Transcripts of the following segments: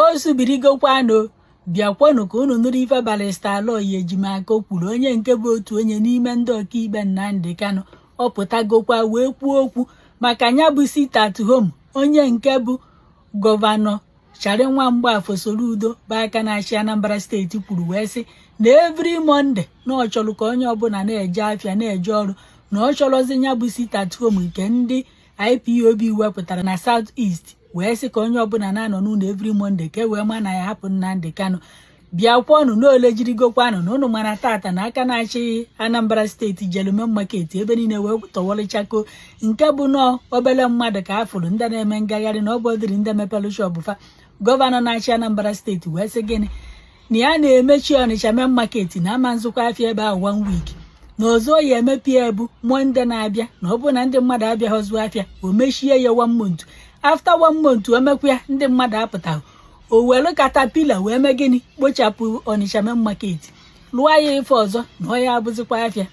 O subirigokwanụ. Bịakwanụ ka unu nụrụ ife Barrister Aloy Ejimakor kwuru, onye nke bụ otu onye n'ime ndị ọkaikpe Nnamdi Kanu. Ọ pụtagokwa wee kwuo okwu maka ya bụ sit at home onye nke bụ Gọvanọ Charlie Nwa Mgbafọ Soludo, bụ aka na-achị Anambra Steeti, kwuru wee sị na every Monday na ọ chọrọ ka onye ọbụla na-eje afịa, na-eje ọrụ, na ọ chọrọzi ya bụ sit at home nke ndị IPOB wepụtara na South East, wee sị ka onye ọbụla na-anọ n'ụlọ every Monday ka e wee ma na ya hapụ Nnamdi Kanu. Bịakwanụ n'ole jirigokwanụ na ụnụ mara tata na aka na-achị Anambra Steeti jelu main market, ebe niile wee tọwọrịchako, nke bụ nọọ obele mmadụ ka a fụrụ ndị na-eme ngagharị na ọ bọdịrị ndị mepere shop fa. Gọvanọ na-achị Anambra Steeti wee sị gịnị? Na ya na-emechi Ọnịcha main market, na ama nzụkwa afịa ebe ahụ one week, na ọzọ ya emepie ebu Monday na-abịa, na ọ bụrụ na ndị mmadụ abịaghị afịa, o mechie ya one month. After one month, o mekwa ya, ndị mmadụ apụtaghị, o were caterpillar wee mee gịnị? Kpochapụ Ọnịcha main market, lụọ ya ife ọzọ na ọ ya abụzikwa afịa.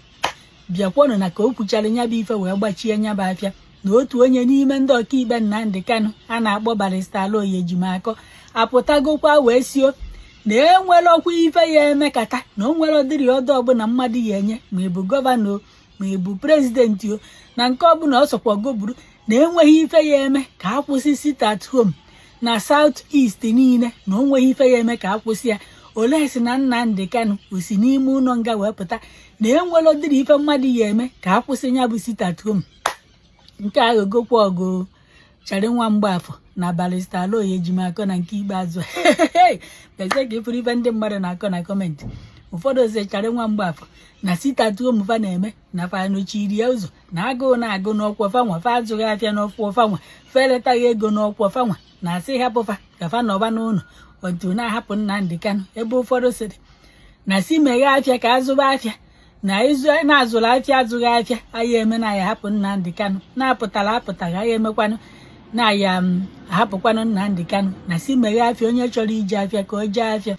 Bịakwanụ na ka o kwuchara nya bụ ife wee gbachie nya bụ afịa, na otu onye n'ime ndị ọkaikpe Nnamdi Kanu a na-akpọ Barrister Aloy Ejimakor apụtagokwa wee sio na enwere ọkwa ife ya emekata na o nwere ọdịrị ọdụ ọbụla mmadụ ya enye, ma ị bụ gọvanọ, ma ị bụ president o, na nke ọbụla ọ sọkwa goburu, na enweghị ife ya eme ka a kwụsị sit at home na South East niile, na o nweghị ife ya eme ka a kwụsị ya ole si na Nnamdi Kanu o si n'ime ụlọ nga wee pụta, na enwere ọdịrị ife mmadụ ya eme ka a kwụsị ya bụ sit at home. Nke a aghọgokwa ọgụ Charlie Nwa Mgbafọ na Barrister Aloy Ejimakor na nke ikpeazụ. Bezie ka ịfụrụ ife ndị mmadụ na-akọ na comment. Ụfọdụ ose Charlie Nwa Mgbafọ na sit at home fa na-eme na fa nọchiri ya ụzọ, na agụụ na-agụ n'ọkwọ fanwa, fa azụghị afịa n'ọkwọ fanwa, fa eletaghị ego n'ọkwọ fanwa, na asị hapụfa ka fa nọba n'ụlọ otu na-ahapụ Nnamdi Kanu, ebe ụfọdụ sịrị na si meghee afịa ka azụba afịa, na ịzụ na-azụrụ afịa, azụghị afịa anyị eme na ya hapụ Nnamdi Kanu, na-apụtara apụtaghị anyị emekwanụ na ya ahapụkwanụ Nnamdi Kanu, na si meghee afịa, onye chọrọ ije afịa ka o jee afịa.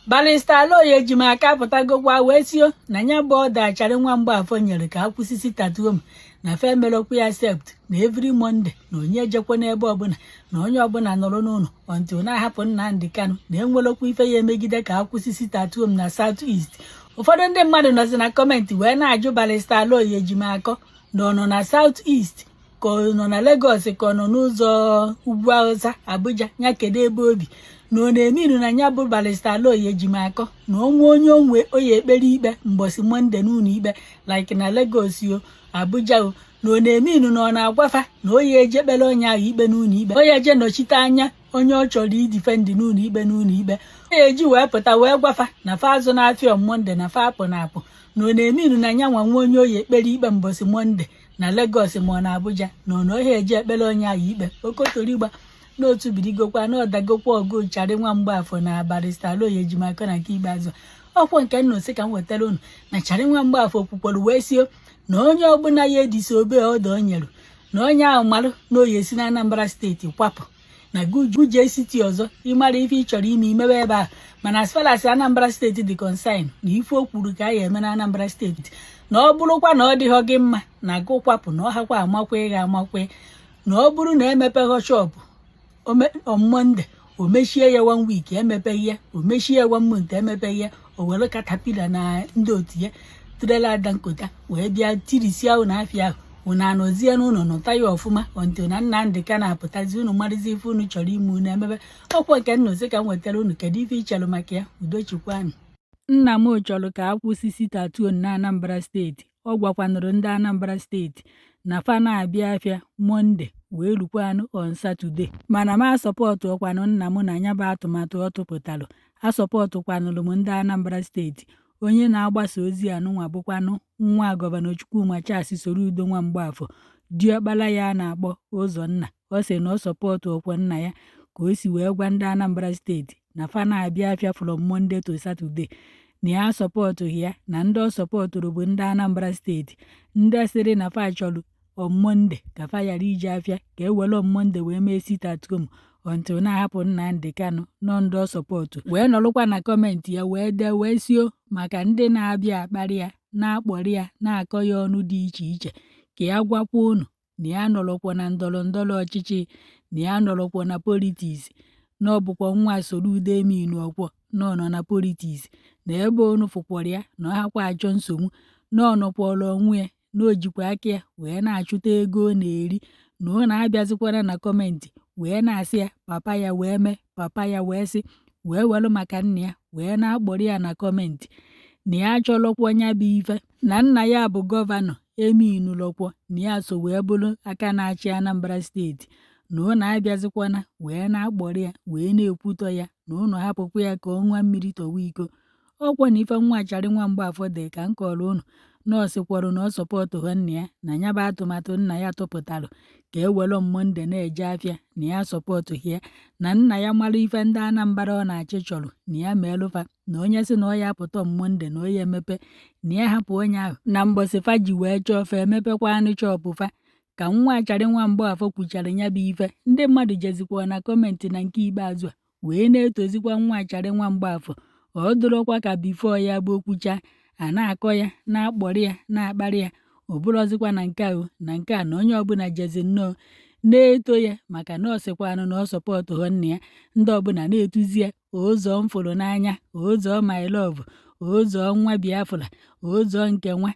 Barrister Aloy Ejimakor apụtagokwa wee sio na ya bụ ọda Charlie Nwa Mgbafọ nyere ka akwụsị sit at home na fe emerokwu ya accept, na every Monday na onye ejekwa n'ebe ọbụla, na onye ọbụla nọrọ n'ụlọ until na-ahapụ Nnamdi Kanu, na enwerokwa ife ya emegide ka akwụsị sit at home na South East. Ụfọdụ ndị mmadụ nọzi na comment wee na-ajụ Barrister Aloy Ejimakor na ọ nọ na South East, ka ọ nọ na Lagos, ka ọ nọ n'ụzọ ugwu Hausa, Abuja ya, kedu ebe obi, na ọ na-eme iru na ya bụ Barrister Aloy Ejimakor, na onwe onye onwe oyi ekpere ikpe mbọsị Monday n'ụlọ ikpe, like na Lagos o, Abuja o, na ọ na-eme inu na ọ na-agwafa na oyi eje kpere onye ahụ ikpe n'ụlọ ikpe, onye eje nọchite anya onye ọ chọrọ idefend n'ụlọ ikpe, n'ụlọ ikpe onye eji wee pụta wee gwafa na fa azụ na-afịa on Monday, na fa apụ na apụ, na ọ na-eme inu na ya nwa nwe onye oyi ekpere ikpe mbọsị Monday na Lagos ma ọ na Abuja, na ọ na ohe eje ekpere onye ahụ ikpe. Okotorigba n'otu birigokwa na ọdagokwa ọgụ Charlie Nwa Mgbafọ na Barrister Aloy Ejimakor na nke ikpeazụ. Ọkwọ nke nna osi ka m wetara unu na Charlie Nwa Mgbafọ kwukwara wee sio na onye ọbụla ya edisobey order o nyere, na onye ahụ marụ na oyi esi na Anambra Steeti kwapụ na guje city ọzọ, ịmara ife ị chọrọ ime, imewe ebe ahụ, mana as far as Anambra Steeti dị concern, na ife o kwuru ka a ya eme na Anambra Steeti, na ọ bụrụkwa na ọ dịghọ gị mma na gụ kwapụ, na ọ hakwa amakwa ịgha amakwa, na ọ bụrụ na emepeghọ shop on Monday, o mechie ya one week, emepeghị ya, o mechie ya one month, emepeghị ya, o were caterpillar na ndị otu ya, trailer Dangote, wee bịa tirisia unu afịa ahụ. Unu anọzie n'ụlọ nọta ya ọfụma until na Nnamdị ka na-apụtazi, unu marịzi ife unu chọrọ ime, unu emebe. Ọkwa nke nna osi ka m wetara unu. Kedu ife ị chere maka ya? Udochikwanụ. Nna m chọrọ ka a kwụsị sit at home na Anambra Steeti. Ọ gwakwanụrụ ndị Anambra Steeti na fa na-abịa afịa Monday wee rukwanụ on Saturday, mana m asupportụkwanụ nna m na ya bụ atụmatụ ọ tụpụtalụ. Asupportụkwanụrụ m ndị Anambra Steeti. Onye na-agbasa ozi anụnwa bụkwanụ nwa Gọvanọ Chukwuma Charles Soludo Nwa Mgbafọ, diọkpara ya a na-akpọ Ụzọnna. Ọ sị na ọ support ọkwa nna ya ka o si wee gwa ndị Anambra Steeti na fa na-abịa afịa from Monday to Saturday, na ya asupportụghị ya, na ndị ọ supportụrụ bụ ndị Anambra Steeti ndị sịrị na fa chọrọ on Monday ka fa ghara ije afịa, ka e were on Monday wee mee sit at home until na-ahapụ Nnamdi Kanu, nọ ndị ọ support. Wee nọrụkwa na comment ya wee dee wee sio maka ndị na-abịa akparị ya, na-akpọrị ya, na-akọ ya ọnụ dị iche iche, ka ya gwakwa unu na ya nọrọkwa na ndọrọ ndọrọ ọchịchị, na ya nọrọkwa na politics, na Na ọ bụkwa nwa Soludo eminu ọkwọ na ọ nọ na politics na ebe unu fụkwara ya na ọ hakwa achọ nsogbu, na ọ nọkwara onwe ya, na o jikwa aka ya wee na-achụta ego ọ na-eri, na ọ na-abịazikwara na comment wee na-asị ya papa ya wee mee, papa ya wee sị, wee welụ maka nna ya wee na-akpọrọ ya na comment, na ya achọlọkwa ya bụ ife, na nna ya bụ governor eminulọkwọ na ya so wee bụrụ aka na-achị Anambra State, na ọ na-abịazikwana wee na-akpọrọ ya wee na-ekwutọ ya, na ụnụ hapụkwa ya ka ọ ṅụọ mmiri tọwa iko. Ọkwa na ife nwa Charị nwa Mgbafọ dị ka m kọrọ ụnụ, na ọ sịkwara na ọ support ha nna ya na ya bụ atụmatụ nna ya tụpụtalụ ka e were Monday na-eje afịa, na ya support ya, na nna ya mara ife ndị Anambra ọ na-achị chọrọ na ya meelụfa, na onye sị na ọ ya apụta Monday na onye emepe, na ya hapụ onye ahụ, na mbọsị fa ji wee chọọ fa emepekwa anụ shop fa. Ka nwa Charị nwa Mgbafọ kwuchara ya bụ ife, ndị mmadụ jezikwa na comment na nke ikpeazụ a wee na-etozikwa nwa Charị nwa Mgbafọ. Ọ dụrọkwa ka before ya bụ okwucha a na-akọ ya, na-akpọrọ ya, na-akparị ya. Ọ bụrọzikwa na nke a na nke a, na onye ọbụla jezi nnọọ na-eto ya maka na ọ sịkwanụ na ọ support ha nna ya. Ndị ọbụla na-etuzi ya ụzọ m fụrụ n'anya, ụzọ my love, ụzọ nwa Biafra, ụzọ nke nwa.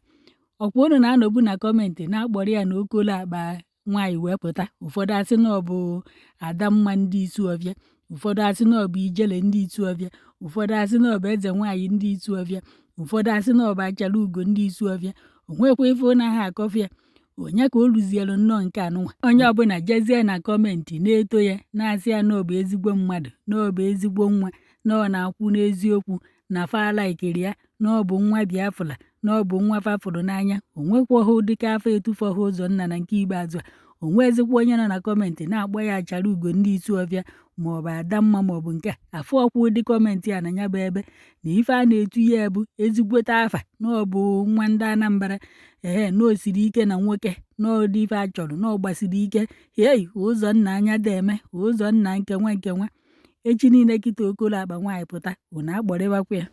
Ọkwa unu na-anọbu na comment na-akpọrọ ya na okolo akpa nwaanyị wee pụta. Ụfọdụ asị na ọ bụ Adamma ndị Isuọfịa, ụfọdụ asị na ọ bụ Ijele ndị Isuọfịa, ụfọdụ asị na ọ bụ eze nwaanyị ndị Isuọfịa, ụfọdụ asị na ọ bụ achara ugo ndị Isuọfịa. Onwekwa ife na ha akọfịa onye ka o ruzielu nnọọ nke anụnwa. Onye ọbụla jezie na comment na-eto ya, na-asị ya na ọ bụ ezigbo mmadụ, na ọ bụ ezigbo nwa, na ọ na-akwụ n'eziokwu, na fa laikiri ya, na ọ bụ nwa Biafra, na ọ bụ nwa fafụrụ n'anya. Onwekwaghị ụdịka afọ etufọghị ụzọ nna na nke ikpeazụ a. Onwezikwa onye nọ na comment na-akpọ ya achara ugo ndị Isuọfịa maọbụ Adamma maọbụ nke a. Afụ ọkwa ụdị comment a na ya bụ ebe na ife a na-etu ya bụ ezigbote afa, na ọ bụ nwa ndị Anambra, ee, na o siri ike na nwoke, na ụdị ife a chọrọ, na ọ gbasiri ike. Hei, ụzọ nna anya deme ụzọ nna nke nwa nke nwa. Echi niile kịta okolo akpa nwaanyị pụta, unu akpọrịwakwa ya.